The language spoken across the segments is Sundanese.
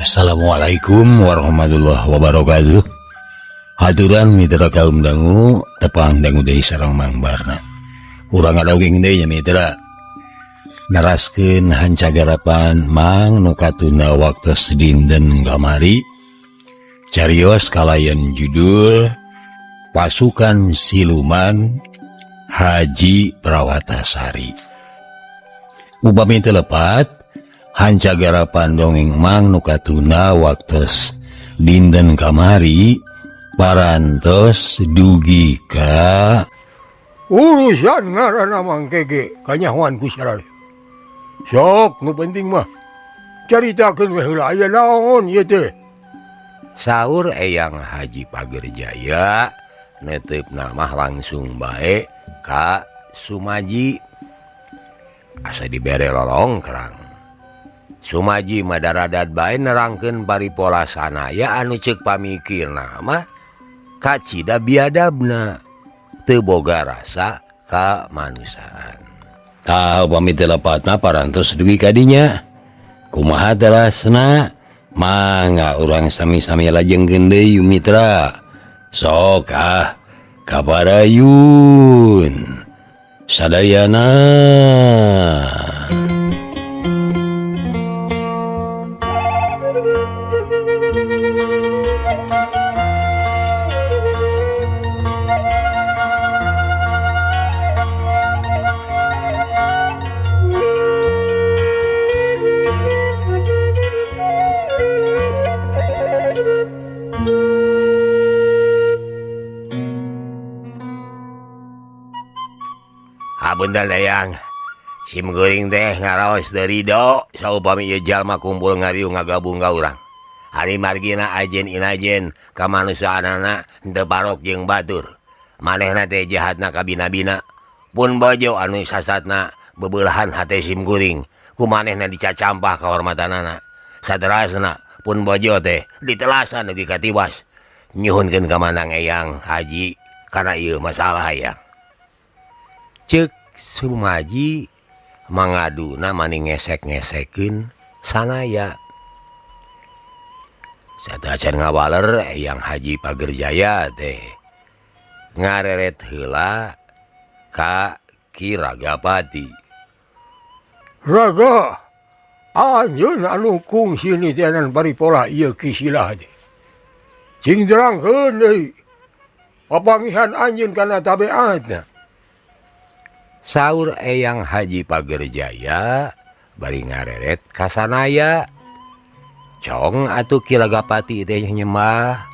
Assalamualaikum warahmatullahi wabarakatuh. Haturan mitra kaum dangu tepang dangu deui sareng Mang Barna. Urang ngadogeng deui nya mitra. Neraskeun hancagarapan Mang nu katunda waktos dinten kamari. Carios kalayan judul Pasukan Siluman Haji Prawatasari. Upami teu lepat hancagarapan dongeng Mang nu katunda waktos dinten kamari parantos dugi ka urusan ngaranna Mang Kege kanyahoan ku sararea. Sok nu penting mah caritakeun we heula aya naon ieu teh. Saur Eyang Haji Pagerjaya netep nama langsung bae ka Sumaji. Asa dibere lolongkrang. Sumaji madaradat bae nerangkeun paripola sanaya anu ceuk pamikirna mah kacida biadabna teu boga rasa kamanusiaan. Tah upami teu lepatna parantos dugi ka dinya. Kumaha telasna? Mangga urang sami-sami lajengkeun deui mitra. Sok ah kaparayun. Sadayana. Benda dayang sim goreng teh ngaraos dari do saupami ieu jalma kumpul ngariung ngagabung ka urang. Ari margina ajen inajen kamanusiaanana henteu parok jeung batur. Manehna teh jahatna kabina-bina. Pun bojo anu sasatna bebeulahan hate sim kuring. Ku manehna dicacampah kahormatanana. Saterasna pun bojo teh ditelasan dugi ka tiwas. Nyuhunkeun ka Manang Eyang Haji kana ieu masalah hayang. Ceuk Sumaji mangaduna mani ngesek-ngesekeun sanaya. Satacan ngawaler Eyang Haji Pagerjaya teh ngareret heula ka Ki Ragapati. Raga, anjeun anu kungsi nitenan paripola ieu kisilah teh. Cing terangkeun deui papangihan anjeun kana tabeatna. Saur Eyang Haji Pagerjaya bari ngareret ka sanaya. Cong atuh Ki Ragapati teh nyembah.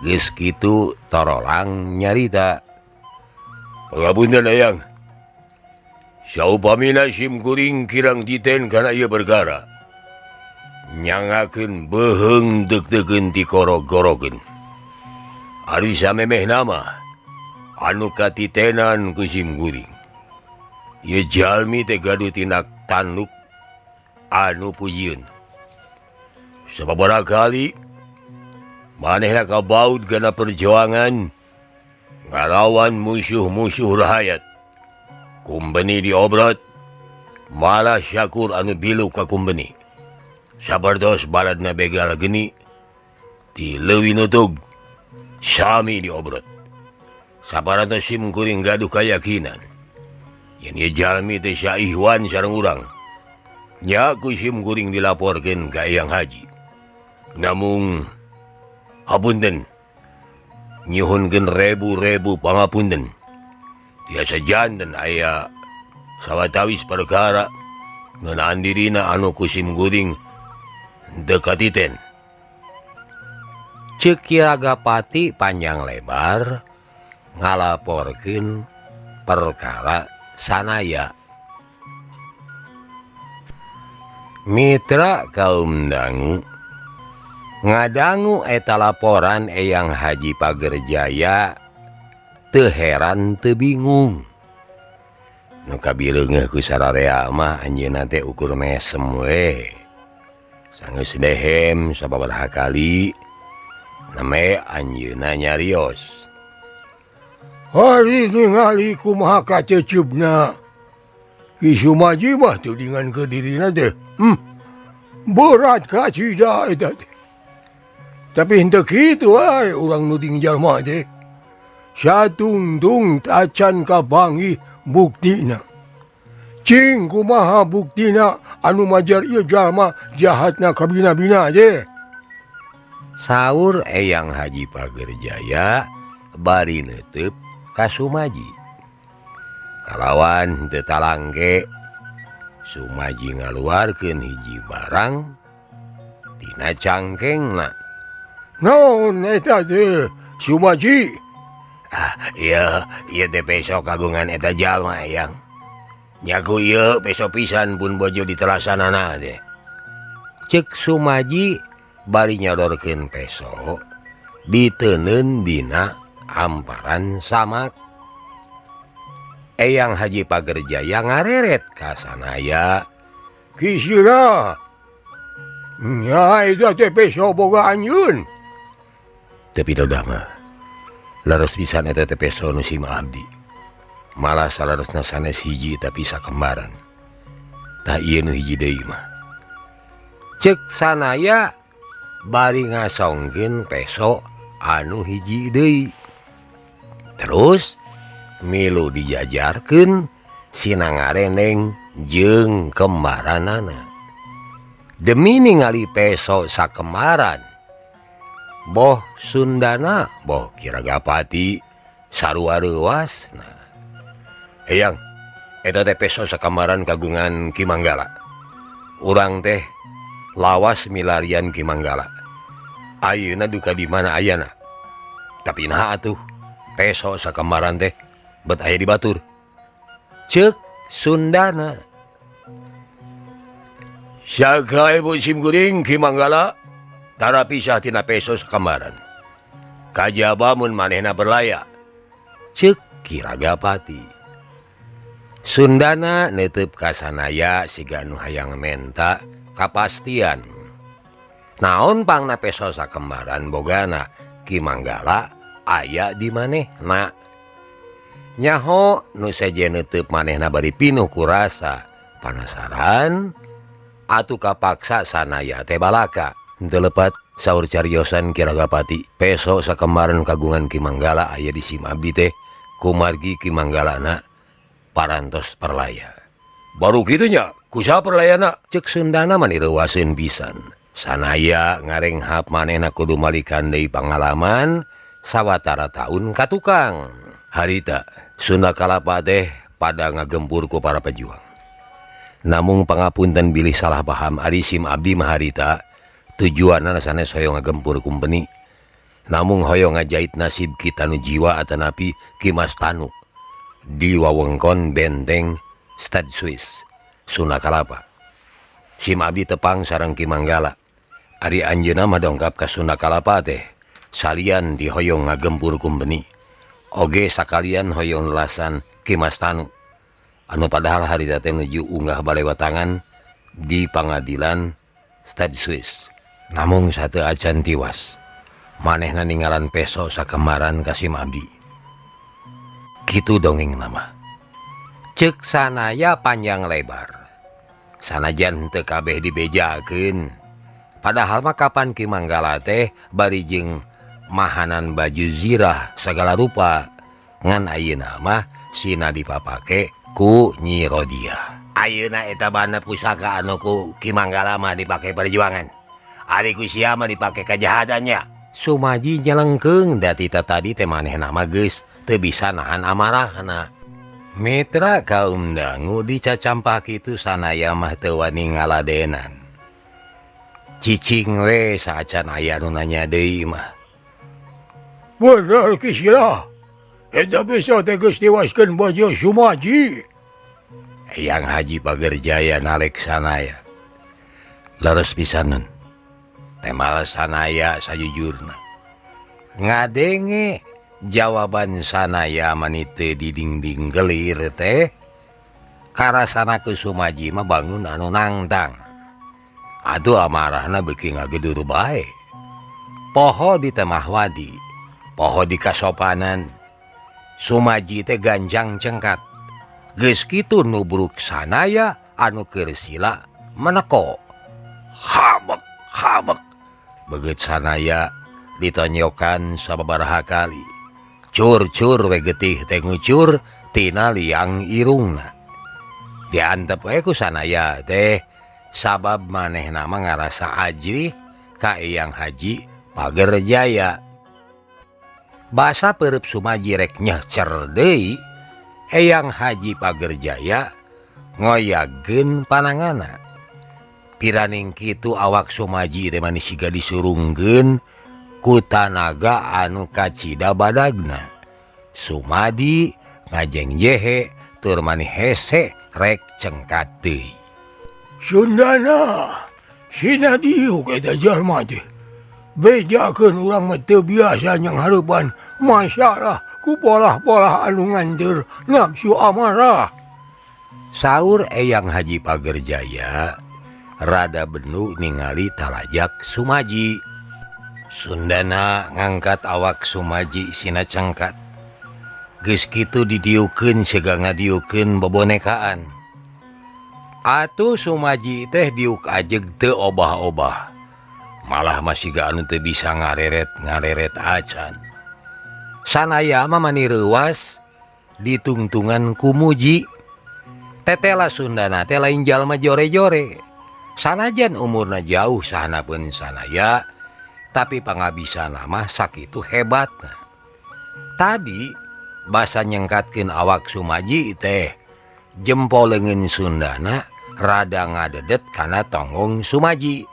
Geus kitu torolang nyarita. Pangapunten Eyang. Saupamina sim kuring kirang titen kana ieu perkara. Nyangakeun beuheung deuk-deukeun ti korog-gorogeun. Ari samemeh nama anu katitenan ku sim kuring. Ieu jalmi teh gaduh tindak tanduk anu pujieun. Sababaraha kali manehna kabaud kana perjuangan ngalawan musuh-musuh rahayat. Kumbeni diobrot malah syakur anu bilu ka kumbeni. Sabartos baladna begal geni ti leuwih nutug sami diobrot. Saparantos sim kuring gaduh kayakinan yen ieu jalmi teh saihwan sareng urang. Nya ku sim kuring dilaporkeun ka Eyang Haji. Namung hapunten nyuhunkeun rebu-rebu pangapunten. Tiasa janten aya sawatawis perkara ngeunaan dirina anu ku sim kuring teu katiten. Ceuk Ki Ragapati panjang lebar ngalaporkeun perkara sanaya. Mitra kaum dangu ngadangu eta laporan Eyang Haji Pagerjaya teu heran teu bingung. Nu kabileungeuh ku sararea mah anjeunna teh ukur mesem we. Sanggeus dehem sababaraha kali name anjeunna nyarios. Hari ningali kumaha kacecupna. Ki Sumaji mah tudingan ke dirina teh. Berat kacida eta teh. Tapi henteu kitu wae urang nuding jalma teh. Satungtung tacan kapanggih buktina. Cing kumaha buktina anu majar ieu jalma jahatna kabina-bina teh. Saur Eyang Haji Pagerjaya bari neuteub ka Sumaji. Kalawan teu talangge Sumaji ngaluarkeun hiji barang tina cangkengna. Naon eta teh Sumaji? Ah, ieu ieu teh peso kagungan eta jalma Eyang. Nya ku ieu peso pisan pun bojo ditelasanana teh. Ceuk Sumaji bari nyodorkeun peso diteundeun dina amparan samak. Eyang Haji Pagerjaya ngareret ka sanaya. Kisira nya eta teh peso boga anjeun. Teu pidodah mah leres pisan eta teh peso nu sim abdi. Malah saleresna sanes hiji tapi sakembaran. Tah ieu nu hiji deui mah. Ceuk sanaya bari ngasongkeun peso anu hiji deui. Terus milu dijajarkeun sinangareneng jeung kembaranana. Demi ningali peso sakembaran, boh Sundana boh Kiragapati sarua reuasna. Eyang, eta teh peso sakembaran kagungan Ki Manggala. Urang teh lawas milarian Ki Manggala. Ayeuna duka di mana ayana? Tapi naha atuh peso sakembaran teh bet aya di batur. Ceuk Sundana. Sakae sim kuring Ki Manggala tara pisah tina peso sakembaran. Kajaba mun manehna berlaya. Ceuk Kiragapati. Sundana neuteub ka sanaya siga nu hayang menta kapastian. Naon pangna peso sakembaran bogana Ki Manggala aya di manehna. Nyaho nu sejen neuteub manehna bari pinuh ku rasa panasaran atuh kapaksa sanaya teh balaka. Henteu lepat saur cariosan Kiragapati, peso sakembaran kagungan Ki Manggala aya di sim abdi teh kumargi Ki Manggalana parantos perlaya. Baru kitu nya, kusaha perlayana? Ceuk Sundana mah direuwaseun pisan. Sanaya ngarenghap manehna kudu malikan deui pangalaman sawatara taun ka tukang. Harita Sunda Kalapa teh pada ngagempur ku para pejuang. Namung pangapunten bilih salah paham ari sim abdi mah harita tujuanna sanes hoyong ngagempur kumpeni. Namung hoyong ngajait nasib Ki Tanu Jiwa atanapi Ki Mas Tanu di wewengkon benteng Stade Swiss Sunda Kalapa. Sim abdi tepang sareng Ki Manggala. Ari anjeunna mah dongkap ka Sunda Kalapa teh salian dihoyong ngagempur kumpeni. Oge sakalian hoyong lelasan Ki Mas Tanu. Anu padahal harita teh nuju unggah balewatangan di pangadilan Stade Swiss. Namung sateu acan tiwas. Manehna ninggalan peso sakembaran ka sim abdi. Kitu dongeng nama. Ceuk sanaya panjang lebar. Sanajan teu kabeh dibejakeun. Padahal mah kapan Ki Manggala teh bari jeung mahanan baju zirah sagala rupa. Ngan ayeuna mah sina dipapake ku Nyi Rodiah. Ayeuna eta bana pusaka anu ku Ki Manggala mah dipake perjuangan. Ari ku sia mah dipake kajahatannya. Sumaji nyelengkeung da tita tadi teh manehna mah geus teu bisa nahan amarahna. Mitra kaum dangu dicacampah kitu sanaya mah teu wani ngaladenan. Cicing we saacan aya nu nanya deui mah. Bener Kisira. Eta bisa teh geus tiwaskeun bojo Sumaji. Eyang Haji Pagerjaya nalek sanaya. Leres pisanan. Temal sanaya sajujurna. Ngadenge jawaban sanaya manite di dinding gelir teh. Karasana ku Sumaji mah bangun anu nangtang. Aduh amarahna beuki ngagedur bae. Poho di temah wadi, poho di kasopanan. Sumaji teh ganjang cengkat. Geus kitu nubruk sanaya anu keur sila meneko. Habek habek beget sanaya ditonyokan sababaraha kali. Cur-cur we getih teh ngucur tina liang irungna. Diantep we ku sanaya teh sabab manehna mah ngarasa ajrih ka Eyang Haji Pagerjaya. Basa peureub Sumaji rek nyecer deui, Eyang Haji Pagerjaya ngoyagkeun panangana. Piraning kitu awak Sumaji teh mani siga disurungkeun ku tanaga anu kacida badagna. Sumadi ngajeng jehe tur mani hese rek cengkat deui. Sundana sina diuk eta jalma teh. Bejakeun urang mah teu biasa nyanghareupan masalah ku polah-polah anu nganteur nafsu amarah. Saur Eyang Haji Pagerjaya rada benu ningali talajak Sumaji. Sundana ngangkat awak Sumaji sina cengkat. Geus kitu didiukeun siga ngadiukeun bobonekaan. Atuh Sumaji teh diuk ajeg teu obah-obah. Malah masih ga anu teu bisa ngareret-ngareret acan. Sanaya mah mani reuwas ditungtungan ku Muji. Tetela Sundana teh lain jalma jore-jore. Sanajan umurna jauh sahanapeun sanaya, tapi pangabisana mah sakitu hebatna. Tadi basa nyengkatkeun awak Sumaji teh jempol leungeun Sundana rada ngadedet kana tonggong Sumaji.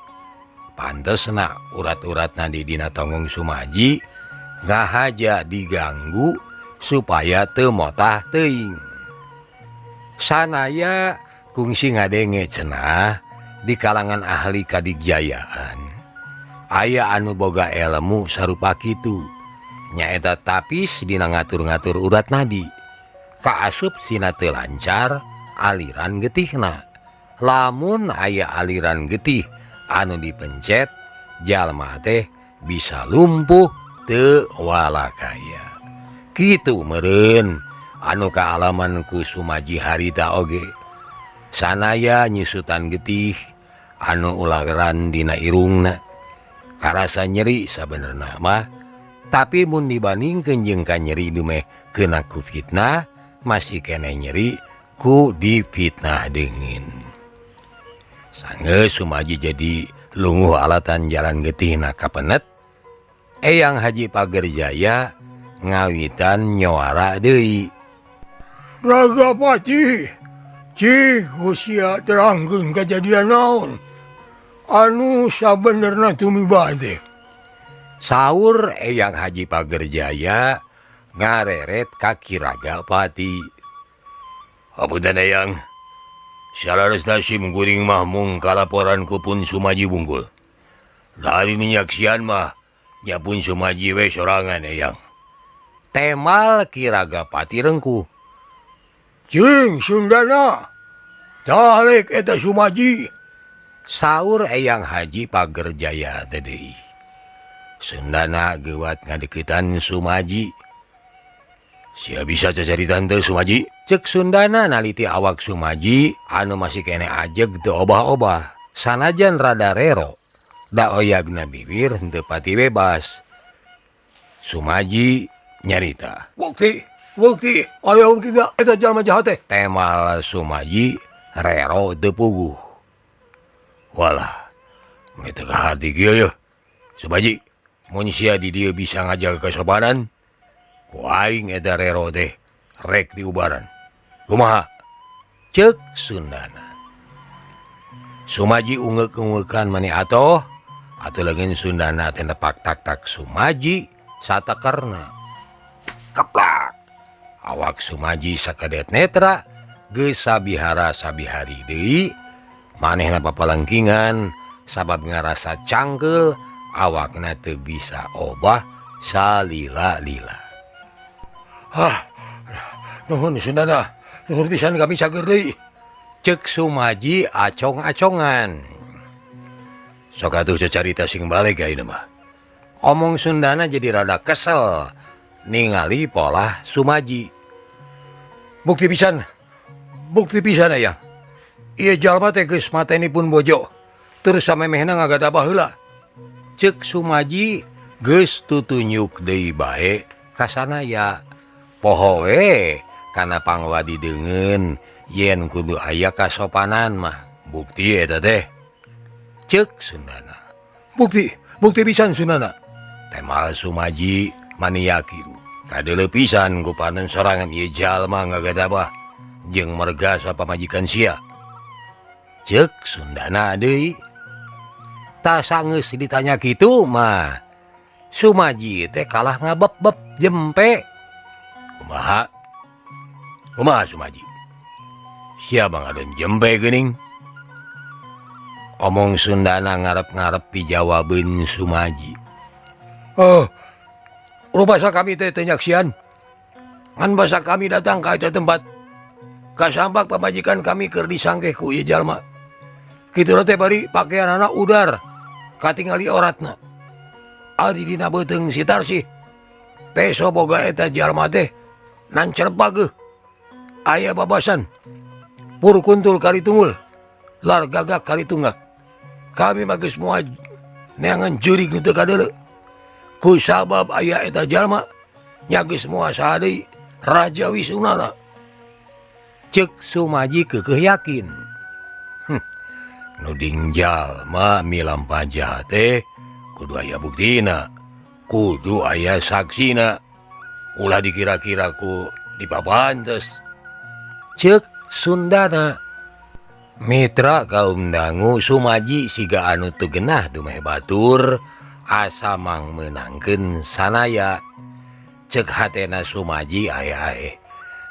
Pantesna urat-uratna di dina tonggong Sumaji ngahaja diganggu supaya teu motah teuing. Sanaya kungsi ngadenge cenah di kalangan ahli kadigjayaan. Aya anu boga elmu sarupa kitu. Nyaeta tapis dina ngatur-ngatur urat nadi. Kaasup sina teu lancar aliran getihna. Lamun aya aliran getih anu dipencet, jalma teh bisa lumpuh teu walakaya. Kitu meureun anu kaalaman ku Sumaji harita oge. Sanaya nyusutan getih anu ulageran dina irungna. Karasa nyeri sabenerna mah, tapi mun dibandingkeun jeung ka nyeri dumeh keuna ku fitnah, masih keneh nyeri ku difitnah deungin. Sanggeus Sumaji jadi lunguh alatan jalan getihna kapenet, Eyang Haji Pagerjaya ngawitan nyoara deui. Ragapati, cik usia terangkeun kajadian naon anu sabenerna tumiba teh. Saur Eyang Haji Pagerjaya ngareret ka Ki Ragapati. Hapunten Eyang, salaresna sim kuring mah mung kalaporan ku pun Sumaji bungkul. Dari minyaksian mah nya pun Sumaji we sorangan Eyang. Temal Ki Ragapati rengkuh. Cing Sundana, talik eta Sumaji. Saur Eyang Haji Pagerjaya teh deui. Sundana geuwat ngadeukeutan Sumaji. Sia bisa cacaritan teu Sumaji? Cek Sundana naliti awak Sumaji anu masih keneh ajeg teu obah-obah. Sanajan rada rero, da oyagna bibir henteu pati bebas. Sumaji nyarita. Bukti, bukti, aya bukti da eta jalma jahat teh. Temal Sumaji rero teu puguh. Walah, mun teu kahati kieu yeuh. Sumaji, mun sia di dieu bisa ngajaga kesopanan, ku aing eta rero teh rek diubaran. Kumaha? Ceuk Sundana. Sumaji ungeuk-ungekan mani atoh, atuh leungeun Sundana teh nepak tak-tak Sumaji satakerna. Keplak. Awak Sumaji sakadet netra geus sabihara sabihari deui. Manehna papalengkingan sabab ngarasa cangkeul awakna teu bisa obah salila-lila. Hah, nuhun Sundana, nuhun pisan kami cager deui. Ceuk Sumaji acong-acongan. Sok atuh cacarita sing baleg ayeuna mah. Omong Sundana jadi rada kesel ningali polah Sumaji. Bukti pisan, bukti pisan aya. Ieu jalma teh geus mateni pun bojo. Terus samemehna ngagadabah heula. Cek Sumaji geus tutunyuk deui bae ka sanaya. Poho we kana pangwadi deungeun yen kudu aya kasopanan mah. Bukti eta teh. Cek Sundana. Bukti, bukti pisan Sundana. Temal Sumaji mani yakin. Kadeuleu pisan ku panen sorangan ieu jalma ngagadabah jeung mergasa pamajikan sia. Cek Sundana deui. Tah sanggeus ditanya kitu mah Sumaji teh kalah ngabeb-beb jempe. Kumaha? Kumaha Sumaji? Sia ngadon jempe geuning? Omong Sundana ngarep-ngarep pijawabeun Sumaji. Oh, rupasa kami teh teu nyaksian. Ngan basa kami datang ka eta tempat. Kasambak pamajikan kami keur disangkeh ku ieu jalma. Kitu teh bari pakaianana udar katingali oratna. Ari dina beuteung si Tarsih. Peso boga eta jalma teh nancerep pageuh. Aya babasan. Pur kuntul kari tunggul. Lar gagak kari tunggak. Kami mah geus moal neangan jurig nu teu kadeuleu. Ku sabab aya eta jalma nya geus moal saha deui Raja Wisunana. Cek Sumaji keukeuh yakin. Nuding jalma milampah jahat teh kudu aya buktina, kudu aya saksina. Ulah dikira-kira ku dipapantes. Cek Sundana. Mitra kaum dangu Sumaji siga anu teu genah dumeh batur asa mang meunangkeun sanaya. Cek hatena Sumaji aya ae.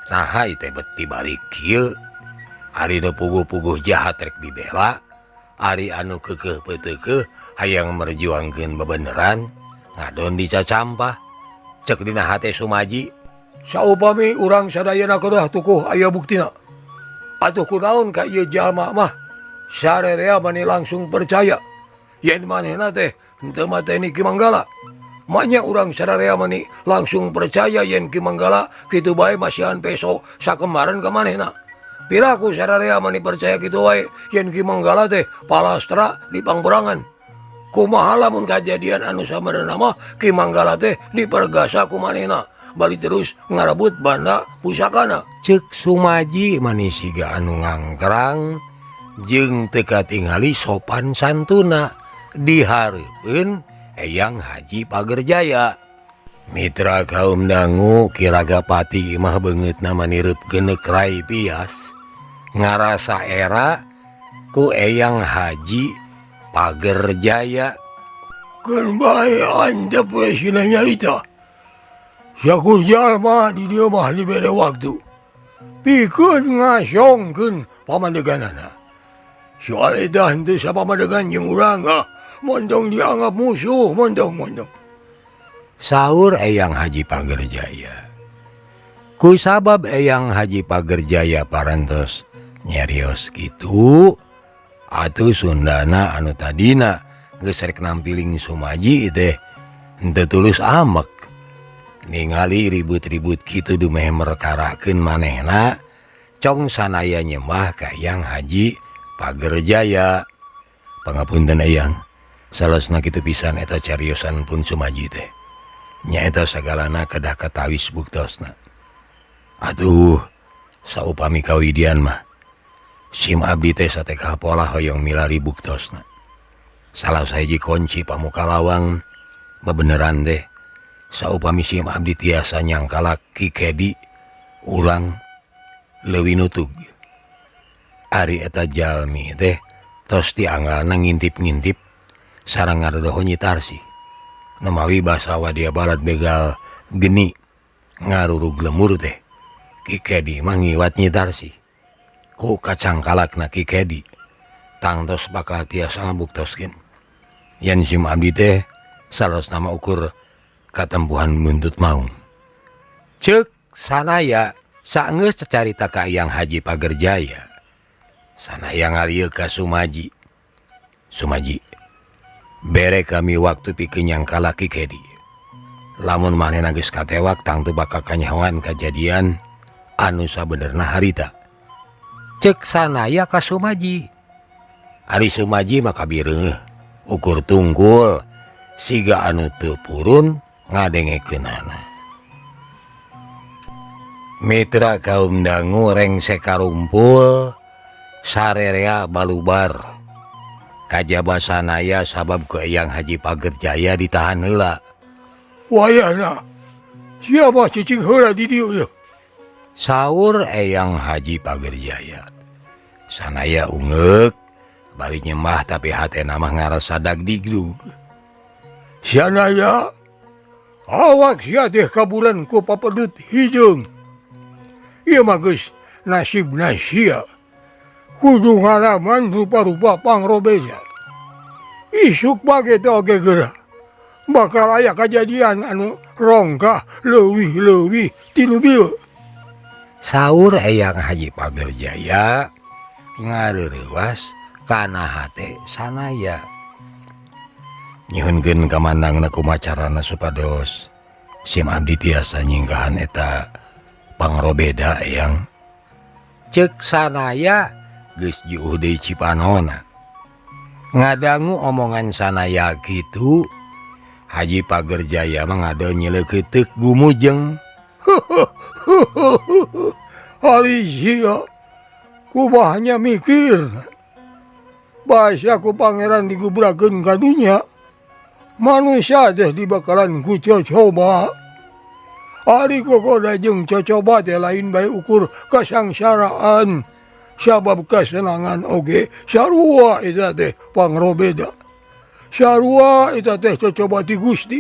Naha teh beti balik kieu. Ari nu puguh-puguh jahat rek dibela, ari anu keukeuh peuteukeuh hayang merjuangkeun bebeneran ngadon dicacampah. Cek dina hate Sumaji, saupami urang sadayana kedah tukuh aya buktina. Atuh kunaon ka ieu jalma mah sarerea mani langsung percaya yen manehna teh henteu mateni Ki Manggala. Maknya urang sararea mani langsung percaya yen Ki Manggala kitu bae masihan peso sakemaran ka manehna. Piraku sararea mani percaya kitu wae yen Ki Manggala teh palastra di pangberangan. Kumaha lamun kajadian anu sabenerna mah Ki Manggala teh dipergasa ku manehna bari terus ngarebut banda pusakana. Cek Sumaji mani siga anu ngangkrang jeung teu katingali sopan santuna dihareupeun Eyang Haji Pagerjaya. Mitra kaum dangu Kiragapati mah beungeutna manireup geuneuk rai pias ngarasa era ku Eyang Haji Pagerjaya. Keun bae antep we sina nyarita. Sakur jalma di dieu mah dibere waktu. Pikeun ngasongkeun pamadeganana. Soal eta henteu sapamadegan jeung urang ah, montong dianggap musuh, montong-montong. Saur Eyang Haji Pagerjaya. Ku sabab Eyang Haji Pagerjaya parantos nyarios kitu, atuh Sundana anu tadina geus rek nampiling Sumaji teh henteu tulus amek. Ningali ribut-ribut kitu dumeh merkarakeun manehna, cong sanaya nyembah ka Eyang Haji Pagerjaya. Pangapunten Eyang, salosna kitu pisan eta cariosan pun Sumaji teh. Nyaeta sagalana kedah katawis buktosna. Aduh, saupami kawidian mah sim abdi teh sateka pola hoyong milari buktosna. Salah sahiji kunci pamuka lawang bebeneran teh saupami sim abdi tiasa nyangkalak Ki Kedi urang leuwih nutug. Ari eta jalmi teh tos dianggalna ngintip-ngintip sareng ngadodoho Nyi Tarsih. Nemawi basa wadia barat begal geni ngarurug lemur teh Ki Kedi mah ngiwat Nyi Tarsih. Ku kacangkalakna Ki Kedi tangtos bakal tiasa ngabuktoskeun yen sim abdi teh salosna mah ukur katempuhan buntut maung. Cek sanaya saenggeus cacarita ka Eyang Haji Pagerjaya. Sanaya ngalieu ka Sumaji. Sumaji, bere kami waktu pikeun nyangkala Ki Kedi. Lamun manehna geus katewak tangtu bakal kanyahoan kajadian anu sabenerna harita. Cek sanaya ka Sumaji. Ari Sumaji maka bireungeuh ukur tungkul siga anu teu purun ngadengekeunana. Mitra kaum dangu rengse karumpul sarerea balubar. Kajaba sanaya sabab ku Eyang Haji Pagerjaya ditahan heula. Wayahna siapa cicing heula di dieu yeuh? Saur Eyang Haji Pagerjaya. Sanaya ungeuk bari nyembah tapi hatena mah ngarasa dagdigdug. Sanaya awak sia teh kabulan ku papedut hideung. Ieu mah geus nasibna sia. Kudu ngalaman rupa-rupa pangrobeza. Isuk bage teh oge geura. Bakal aya kajadian anu rongkah leuwih-leuwih ti nu bieu. Saur Eyang Haji Pagerjaya ngareurewas kana hate sanaya. Nyuhunkeun kamandangna kumaha carana supados sim abdi tiasa nyinggahan eta pangrobeda Eyang. Ceuk sanaya geus juuh deui cipanona. Ngadangu omongan sanaya kitu, Haji Pagerjaya mah ngade nyeleukeuteup gumujeng. Ari sia kubahnya mikir. Bahasa ku pangeran digubrakeun ka dunya. Manusia teh dibakalan ku cocoba. Ari kokoda jeung cocoba teh lain bae ukur kasangsaraan. Sabab kasenangan oge sarua eta teh pangrobeda. Sarua eta teh cocoba ti Gusti.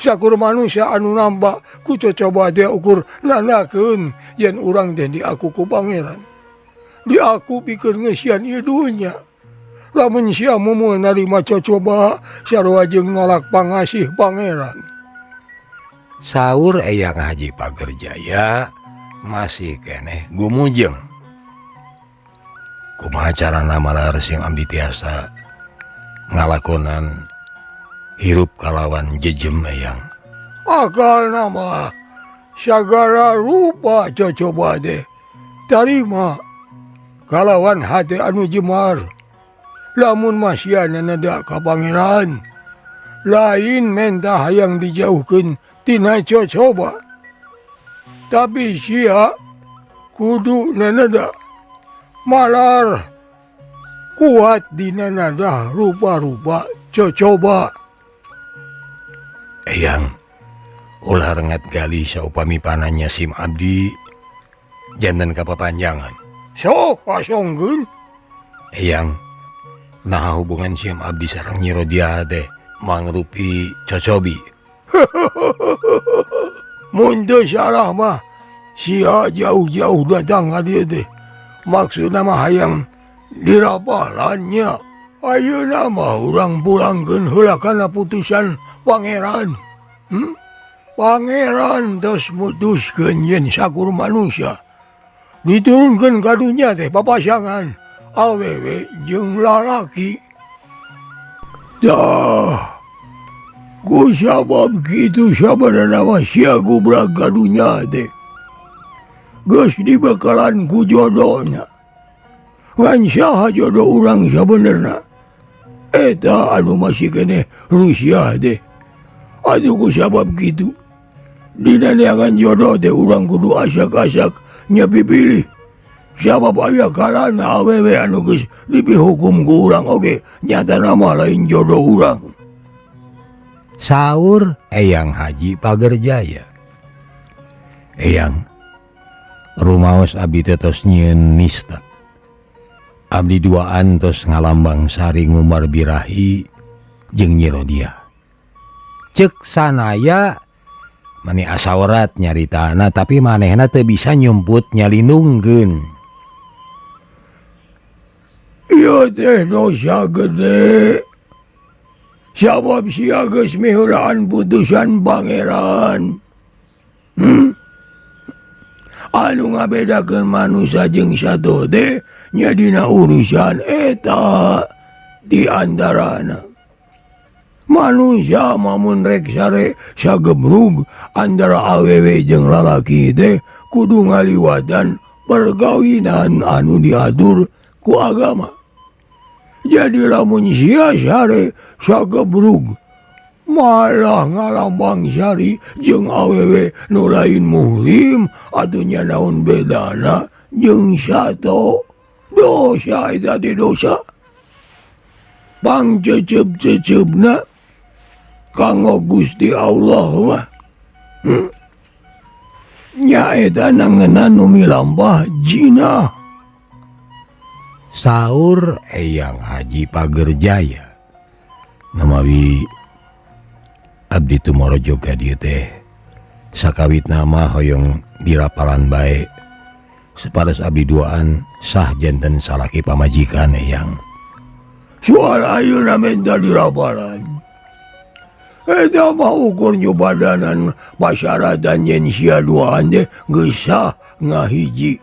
Sakur manusia anu namba ku cocoba teh ukur nandakeun yen urang teh diaku ku pangeran. Diaku pikeun ngeusian ieu dunya. Lamun sia mumul narima cocoba sarua jeung nolak pangasih pangeran. Saur Eyang Haji Pagerjaya masih keneh gumujeng. Kumaha carana malar sing abdi tiasa ngalakonan hirup kalawan jejem Eyang. Akal nama sagala rupa cocoba teh tarima kalawan hate anu jemar. Lamun masiana neda ka pangeran lain menta hayang dijauhkeun tina cocoba. Tapi sia kudu naneda malar kuat dina nada rupa-rupa cocoba. Eyang ulah rengat gali saupami pananya sim abdi janten kapapanjangan. Sok asongkeun. Eyang nah hubungan sim abdi sareng Nyi Rodia teh mangrupi cocobi. Mun teu salah mah sia jauh-jauh datang ka dieu teh. Maksudna mah hayang dirapalannya. Ayeuna mah urang pulangkeun heula kana putusan pangeran. Pangeran tos mutuskeun yen sakur manusia diturunkeun ka dunya teh papasangan awewe jeung lalaki. Dah, ku sabab kitu sabarana mah sia gubrak ka dunya teh. Geus dibekalan ku jodona. Ngan saha jodoh urang sabenerna? Eta anu masih keneh Rusia teh. Atuh ku sabab kitu dina neangan jodoh teh urang kudu asak-asak nyepi pilih. Sabab aya kalana awewe anu geus dipihukum ku urang oge nyatana mah lain jodoh urang. Saur Eyang Haji Pagerjaya. Eyang rumaos abdi teh tos nyieun nista. Abdi duaan tos ngalambang sari ngumar birahi jeung Nyi Rodia. Ceuk sanaya mani asaurat nyaritana tapi manehna teu bisa nyumput nyalinungkeun. Ieu teh dosa gede. Sabab sia geus miheulaan putusan pangeran. Anu ngabedakeun manusia jeung sato teh nya dina urusan eta di antarana. Manusia mamun rek sare sagebrug antara awewe jeung lalaki teh kudu ngaliwatan perkawinan anu diatur ku agama. Jadi lamun sia sare sagebrug malah ngalambang sari jeung awewe nu lain muhrim atuh nya naon bedana jeung sato. Dosa eta teh dosa. Pang cecep-cecepna kanggo Gusti Allah mah. Nyaeta nangenan nu milampah jinah. Saur Eyang Haji Pagerjaya. Namawi abdi tumorojo ka dieu teh sakawit nama hoyong dirapalan bae. Separas abdi duaan sah janten salaki pamajikan Eyang. Suara ayeuna minta dirapalan. Eta mah ukur nyubadanan pasyaratan yen sia duaan teh geus sah ngahiji.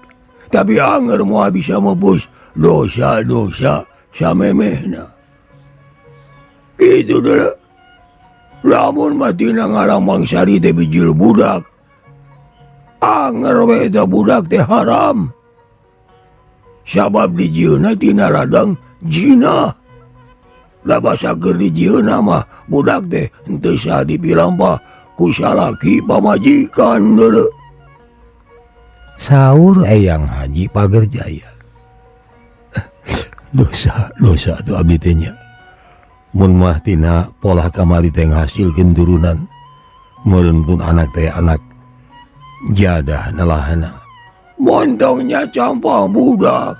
Tapi anger moal bisa mebus dosa-dosa samemehna. Itu deh. Lamun matina ngalambang sari teh bijil budak. Anger we eta budak teh haram. Sabab dijieunna tina ladang jinah. Da basa keur dijieunna mah budak teh henteu sah dipilampah ku salaki pamajikan deuleu. Saur Eyang Haji Pagerjaya. Dosa, dosa atuh abdi teh nya. Mun mah tina polah kamari teh ngahasilkeun turunan. Meureun pun anak teh anak jadah nelahana. Montongnya campang budak.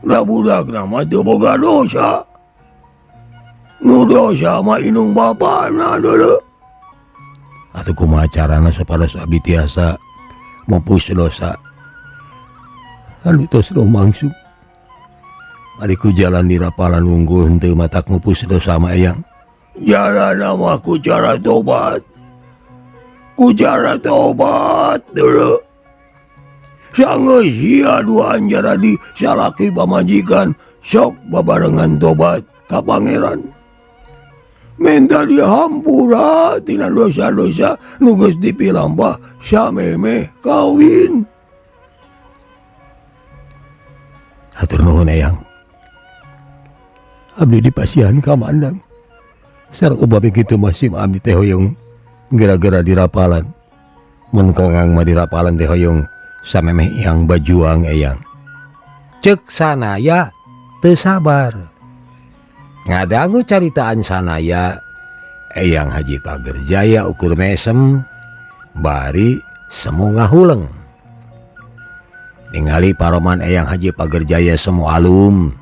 Da budak mah teu boga dosa. Nu dosa mah indung bapana deuleu. Atuh kumaha carana supados abdi tiasa mupus dosa. Anu tos rumangsu. Ari ku jalan di rapalan unggul henteu matak mupus dosa mah Eyang. Jalan mah ku cara tobat. Ku cara tobat deuleu. Sanggeus sia duaan jaradi salaki pamajikan sok babarengan tobat ka pangeran. Minta dihampura tina dosa-dosa nu geus dipilampah samemeh kawin. Hatur nuhun Eyang. Abdi dipasihan ka Mandang. Sareng upami kitu mah sim abdi teh hoyong gara-gara dirapalan. Mun kongang mah dirapalan teh hoyong samemeh Eyang bajuang Eyang. Cek sanaya teu sabar. Ngadangu caritaan sanaya Eyang Haji Pagerjaya ukur mesem bari semu ngahuleng. Ningali paroman Eyang Haji Pagerjaya semu alum.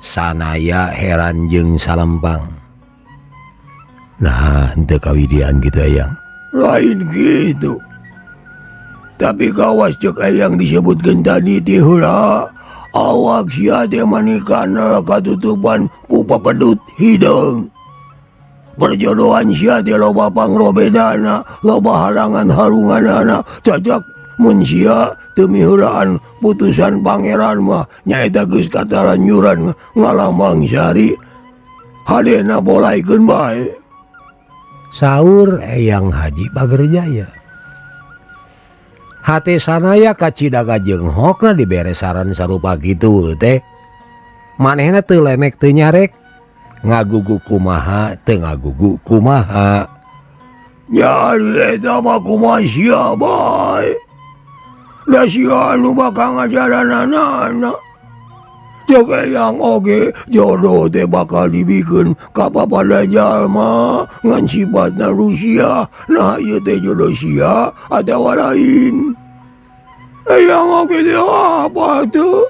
Sanaya heran jeung salempang. Nah, henteu kawidian kitu Eyang. Lain gitu. Tapi kawas cek Eyang disebutkeun tadi teh heula. Awak sia teh manikana katutupan ku papedut hideung. Perjodohan sia teh loba pangrobedana, loba halangan harunganana, cacak mun sia teu miheulaan putusan pangeran mah nyaeta geus kataranjuran ngalambang sari hadena bolaikeun bae. Saur Eyang Haji Pagerjaya. Hate sanaya kacidaga jeung hokna dibere saran sarupa kitu teh. Manehna teu lemek teu nyarek, ngagugu kumaha teu ngagugu kumaha. Jadi eta mah kumaha sia bae. Da sia nu bakal ngajaranana. Cek Eyang oge jodoh teh bakal dibikeun ka papada jalma ngan sifatna Rusia. Nah ieu teh jodoh sia atawa lain. Eyang oge teh apa tuh?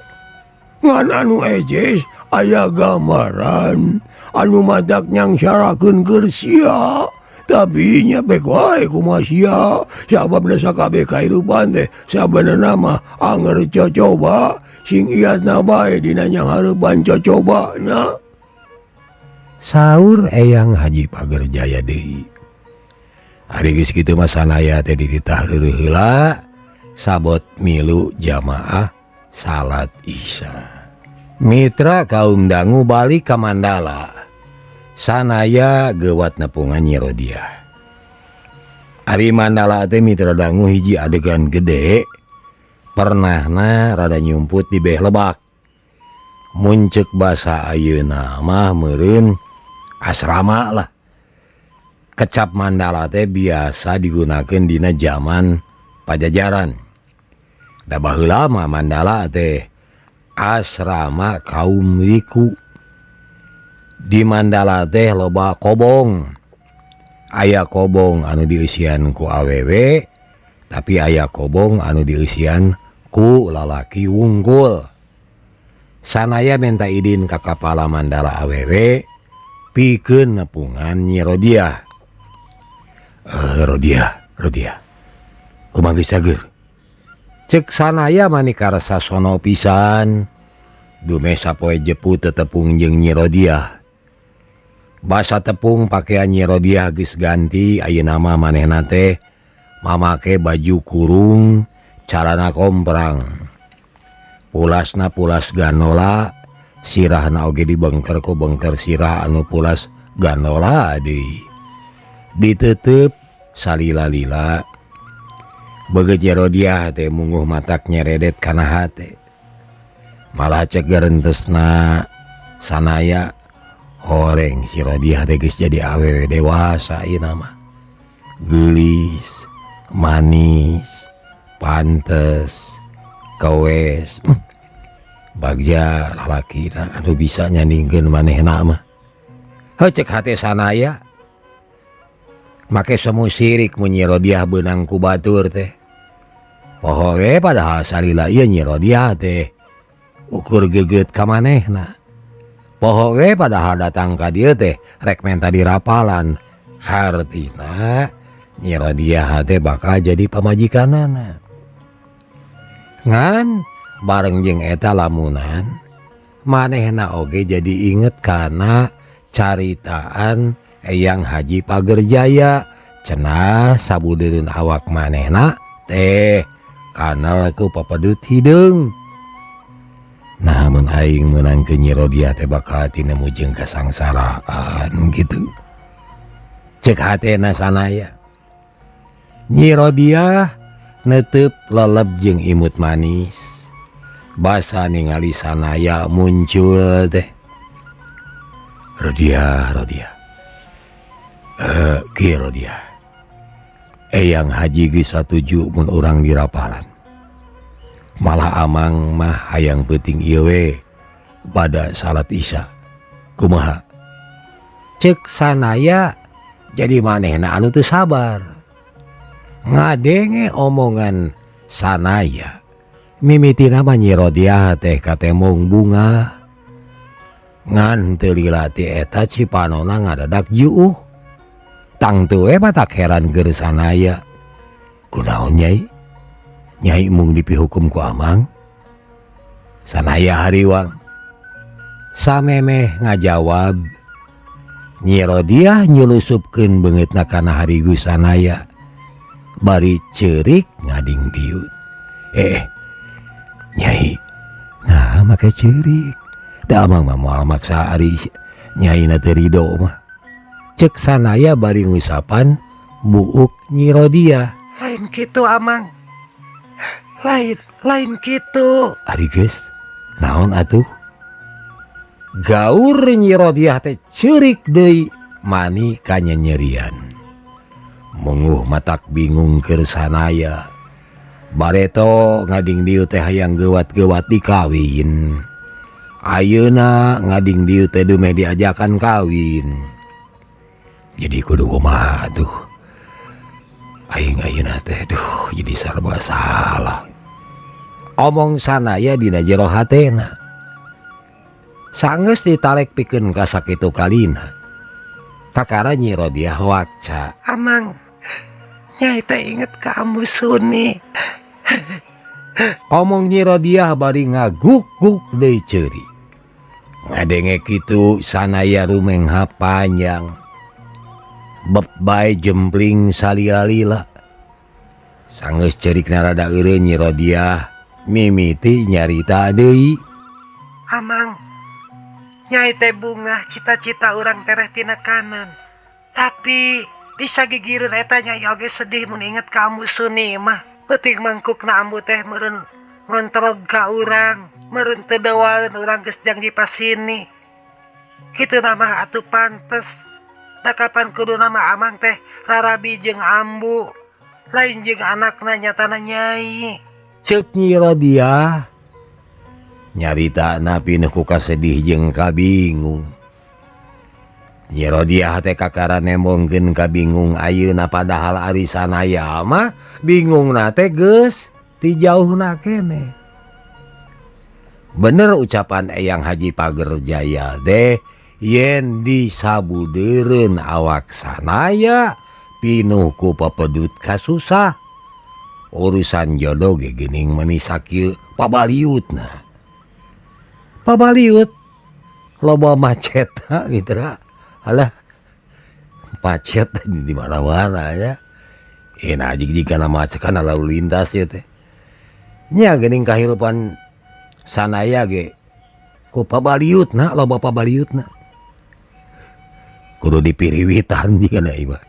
Ngan anu ejes aya gambaran anu matak nyangsarakeun keur sia. Tapi nya bek wae kumaha sia sababna sakabeh kahirupan teh sabenerna mah anger cocoba sing iatna bae dina nyanghareupan cocobana. Saur Eyang Haji Pagerjaya deui. Ari geus kitu mah sanaya teh dititah reureuh heula sabot milu jamaah salat Isya. Mitra kaum dangu balik ka Mandala. Sanaya gewat nepungan Nyi Rodiah. Ari Mandala teh mitra dangu hiji adegan gede. Pernahna rada nyumput di beh lebak. Muncek basa ayeuna mah meureun asrama lah. Kecap mandala teh biasa digunakeun dina zaman Pajajaran. Da baheula mah mandala teh asrama kaum wiku. Di mandala teh loba kobong. Aya kobong anu dieusian ku awewe, tapi aya kobong anu dieusian ku lalaki wungkul. Sanaya minta idin ka kapala mandala awewe pikeun nepungan Nyi Rodiah. Rodiah, Rodiah. Kumaha geus cager? Cek Sanaya mani karasa sono pisan. Dumeh sapoe jepu tetepung jeung Nyi Rodiah. Basa tepung pakaian Nyi Rodiah geus ganti ayeuna mah manehna teh mamake baju kurung calana komprang. Pulasna pulas ganola, sirahna oge dibengker ku bengker sirah anu pulas ganola deui. Ditetep salila-lila. Beget Nyi Rodiah teh munguh matak nyeredet kana hate. Malah cek gerentesna Sanaya horeng si Rodiah teh geus jadi awewe dewasa ieu mah. Geulis, manis, pantes, kawes. Bagja lalakina anu bisa nyandingkeun manehna mah. Heuh cek hate Sanaya. Make semu sirik mun Nyi Rodiah beunang ku batur teh. Poho we padahal salila ieu Nyi Rodiah teh ukur geget ka manehna. Poho we padahal datang ka dieu teh rek menta dirapalan. Hartina Nyi Rodiah teh bakal jadi pamajikanana. Ngan bareng jeung eta lamunan manehna oge jadi inget kana caritaan Eyang Haji Pagerjaya cenah sabudeureun awak manehna teh kana ku papedut hideung. Nah mun aing meunang ke Nyi Rodiah teh bakal tinemu jeung kasangsaraan gitu. Cek hatena Sanaya. Nyi Rodiah netep leleb jeung imut manis. Basa ningali Sanaya muncul teh. Rodiah, Rodiah. Kieu Rodiah. Eyang Haji geus satuju mun urang dirapalan. Malah amang mah hayang peuting ieu we pada salat Isya. Kumaha? Cek Sanaya jadi manehna anu teu sabar. Ngadenge omongan Sanaya. Mimitina mah Nyi Rodiah teh katemong bunga. Ngan teu lila ti eta cipanona ngadadak juuh. Tangtu we matak heran keur Sanaya. Kunaon Nyai? Nyai mung dipihukum ku amang? Sanaya hariwang. Samemeh ngajawab, Nyi Rodiah nyulusupkeun beungeutna kana harigu Sanaya. Bari ceurik ngading diut. Nyai, nah make ceurik. Da amang mah moal maksa ari Nyai na teu rido mah. Cek Sanaya bari ngusapan buuk Nyi Rodiah. Lain kitu amang. Lain, lain kitu. Ari geus, naon atuh? Gaur Nyi Rodiah teh ceurik deui mani kanyanyerian. Menguh matak bingung keur Sanaya. Bareto ngading dieu teh hayang geuwat-geuwat dikawin. Ayeuna ngading dieu teh dumeh diajakan kawin. Jadi kudu kumaha atuh? Aing ayeuna teh duh jadi serba salah. Omong Sanaya dina jero hatena. Sanggeus ditalek pikeun ka sakitu kalina. Kakara Nyi Rodiah wakca. Amang, Nyai teh inget ka Ambu Suni. Omong Nyi Rodiah bari ngaguk-guk deui ceurik. Ngadenge kitu Sanaya rumengha panjang. Beb bae jempling salila-lila. Sanggeus ceurik rada eureun Nyi Rodiah mimiti nyarita deui. Amang, Nyai teh bungah cita-cita urang tereh tina kanan. Tapi bisa gigireun eta Nyai oge sedih mun inget ka Ambu Suni mah. Peuting mangkukna Ambu teh meureun Ngontrog ka urang, meureun teu dewaeun urang geus janji pasini. Kitu mah atuh pantes. Da kapan kuduna mah amang teh rarabi jeung ambu, lain jeung anakna nyatana Nyai. Cek Nyi Rodiah nyarita pinuh ku kasedih jeung kabingung. Nyi Rodiah teh kakara nembongkeun kabingung ayeuna padahal ari sanaya mah bingungna teh geus ti jauhna keneh. Bener ucapan Eyang Haji Pagerjaya teh yen disabudeureun awak sanaya pinuh ku pepedut kasusah. Urusan jodoh ge geuning meuni sakieu pabaliutna. Pabaliut loba macet mitra. Alah macet di mana-mana ya. Enak jig kana macet kana lalu lintas ieu teh. Nya geuning kahirupan sanaya ge ku pabaliutna loba pabaliutna. Kudu dipiriwitan jigana ieu mah.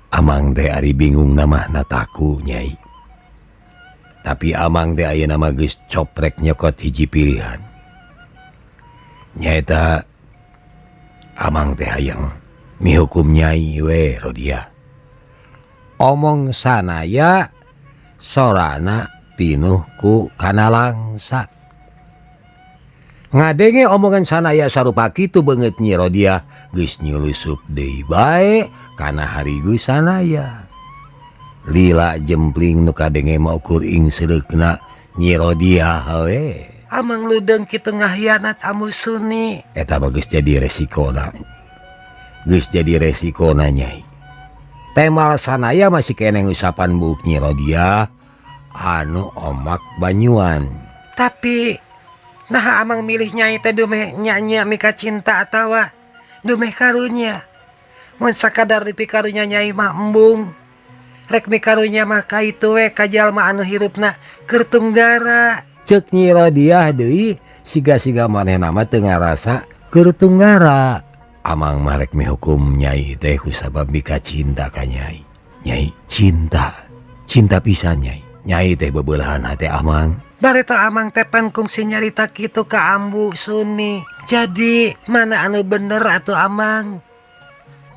Amang teh ari bingung mah na taku Nyai. Tapi amang teh ayeuna mah geus coprek nyokot hiji pilihan. Nyaeta amang teh hayang mihukum Nyai we Rodiah. Omong sanaya sorana pinuh ku kanalangsa. Ngadenge omongan sanaya sarupa kitu beungeut Nyi Rodiah geus nyulusup deui bae kana harigu sanaya. Lila jempling nu kadenge mah ukur ingsereukna Nyi Rodiah we. Amang ludeng kitu ngahianat Ambu Suni. Eta mah geus jadi resikona. Geus jadi resikona Nyai. Temal sanaya masih keneh ngusapan buuk Nyi Rodiah anu omak banyuan. Tapi nah amang milih Nyai teh dumeh nya-nya mika cinta atawa dumeh karunya. Mun sakadar dipikarunya Nyai mah embung. Rek mikarunya mah ka itu we ka jalma anu hirupna keur tunggara. Cek Nyi Rodiah deui siga-siga manehna mah teu ngarasa keur tunggara. Amang mah rek mihukum Nyai teh kusabab mika cinta ka Nyai. Nyai cinta, cinta pisan Nyai. Nyai teh bebeulahan hate amang. Bareta amang teh pan kungsi nyarita kitu ka Ambu Suni. Jadi mana anu bener atuh amang?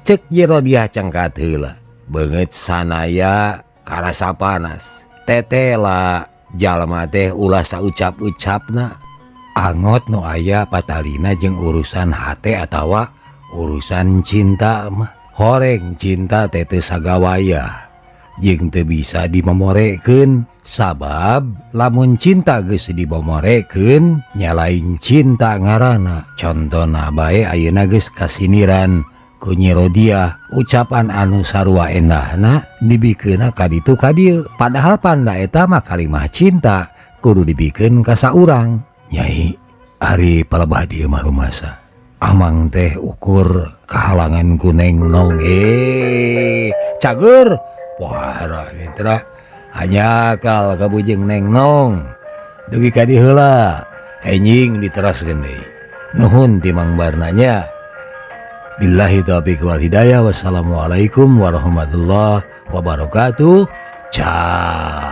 Cek Nyi Rodiah cengkat heula. Beungeut sanaya karasa panas. Tetela jalma teh ulah saucap-ucapna. Angot nu aya patalina jeung urusan hate atawa urusan cinta mah. Horeng cinta teh teu sagawayah jeung teu bisa dimemorekeun sabab lamun cinta geus dimemorekeun nya lain cinta ngaranna. Contona bae ayeuna geus kasiniran ku Nyi Rodiah ucapan anu sarua endahna dibikeunna ka ditu ka dieu padahal panda eta mah kalimah cinta kudu dibikeun ka saurang. Nyai ari palebah dieu mah rumasa amang teh ukur kahalangan ku Neng Nong. Cager wah mitra hanya kal kabujeng Neng Nong dugi ka dieu heula enjing diteraskeun deui. Nuhun timang barnanya. Billahi taufiq wal hidayah. Wassalamualaikum warahmatullahi wabarakatuh. Ciao.